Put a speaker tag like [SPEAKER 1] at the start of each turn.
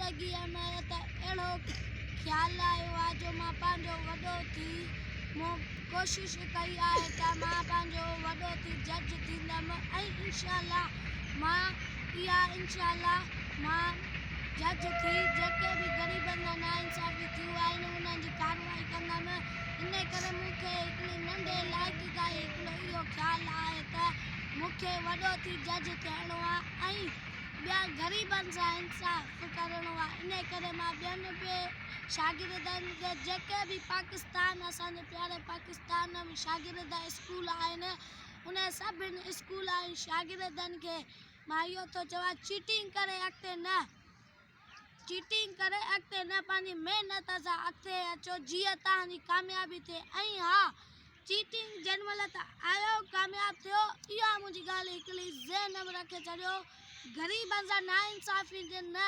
[SPEAKER 1] زندگيء ۾ ته اهڙو خيال آيو آهي جو مان پنهنجو وڏو ٿي مون ڪوشش ڪئي آهي ته مان پنهنجو وڏو ٿي جج ٿيندم ۽ انشاء الله مان اها انشاء الله مان جج ٿي جيڪي به غريبن سان ناانصافي ٿيون آهن انهن جي ڪارروائي ڪندم ان ڪري مون کي هڪڙي ننڍي لائق کان ئي هڪڙو اهو خيال آهي ته مون کي وڏو ٿي جج ٿيڻو آهي ۽ ٻيا غريبن سان انصاف ڪرڻو آهي ان ڪري مان ٻين به شاگردن کي جيڪي به پاڪستان اسان جي پياري پاڪستان ۾ شاگرد اسڪول آهن ان سڀن اسڪول ۽ شاگردن کي مان اهو ٿو چوان چيٽنگ ڪري اڳتي نه چيٽنگ ڪري اڳتي نه پنهنجي محنت سان اڳتي اچو جيئن توهان جي ڪاميابي ٿئي ۽ ها چيٽنگ جنهن مهل ته آيو ڪامياب ٿيو اها منهنجي ڳالهه هڪڙي ذهن ۾ رکي ڇڏيو غريبن سان ناانصافي نه.